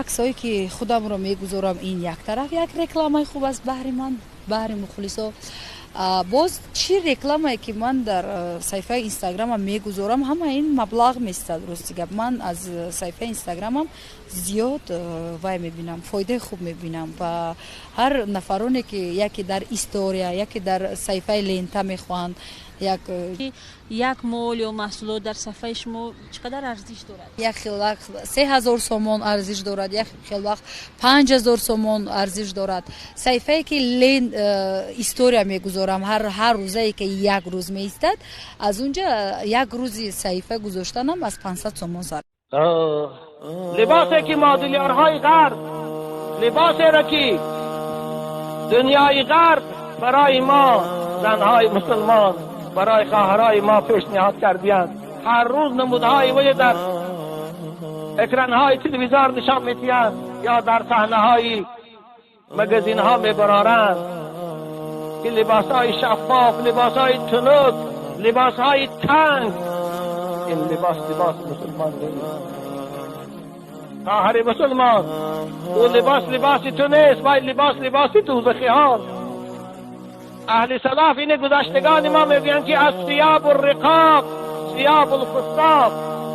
Аксҳое, ки худамро мегузорам, ин як тараф як рекламаи хуб аст баҳри ман, баҳри мухлисо. Боз чӣ рекламае, ки ман дар саҳифаи Инстаграмам мегузорам, ҳама ин маблағ местад. Рости гап, ман аз саҳифаи Инстаграмам зиёд вай мебинам, фоидаи хуб мебинам. Ва ҳар нафароне, ки яке дар история, яке дар саҳифаи лента мехоҳанд як Як мол ё маҳсулот дар саҳифаи шумо чӣ қадар арзиш дорад? Як хел вақт 3000 сомон арзиш дорад, як хел вақт 5000 сомон арзиш дорад. Саҳифае, ки лен история мегузорам, ҳар рӯзае, ки як рӯз меистад, аз унҷа як рӯзи саҳифа гузоштанам аз 500 сомон сар. Либосе, ки модельёрҳои ғарб, либосеро, ки дунёи ғарб барои мо, занҳои мусулмон, барои хоҳарҳои мо пешниҳод кардиянд, ҳар рӯз намудҳои вай дар экранҳои телевизор нишон медиҳанд ё дар саҳнаҳои магазинҳо мебароранд, ки либосҳои шаффоф, либосҳои тунук, либосҳои танг, ин либос либоси мусулмон нест. хоҳари мусулмон, ӯ либос либоси ту нест, вай либос либоси дӯзахиҳост. Аҳли салаф, ини гузаштагони мо мегӯянд, ки الثياب الرقاق ثياب الفساق.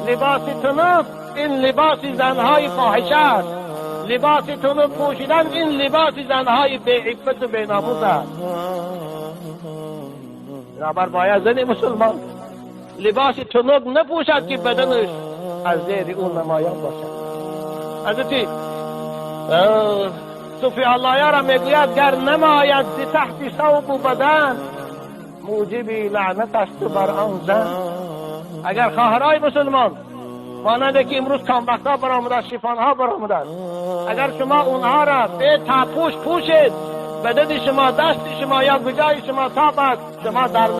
Либоси тунук ин либоси занҳои фоҳиша аст. Либоси тунук пӯшидан ин либоси занҳои беиффату беномус аст. Бинобар бояд зани мусулмон либоси тунук напӯшад, ки баданаш аз зери ӯ намоён бошад. Ҳазрати Суфи Аллояро мегӯяд: гар намояд зи таҳти савбу бадан, мӯҷиби лаънат аст бар он зан. Агар хоҳарҳои мусулмон, монанде ки имрӯз камбахтҳо баромадааст, шифонҳо баромадааст, агар шумо онҳоро бе тапӯш пӯшед, бадани шумо, дасти шумо ё гуҷои шумо тоб аст, шумо дар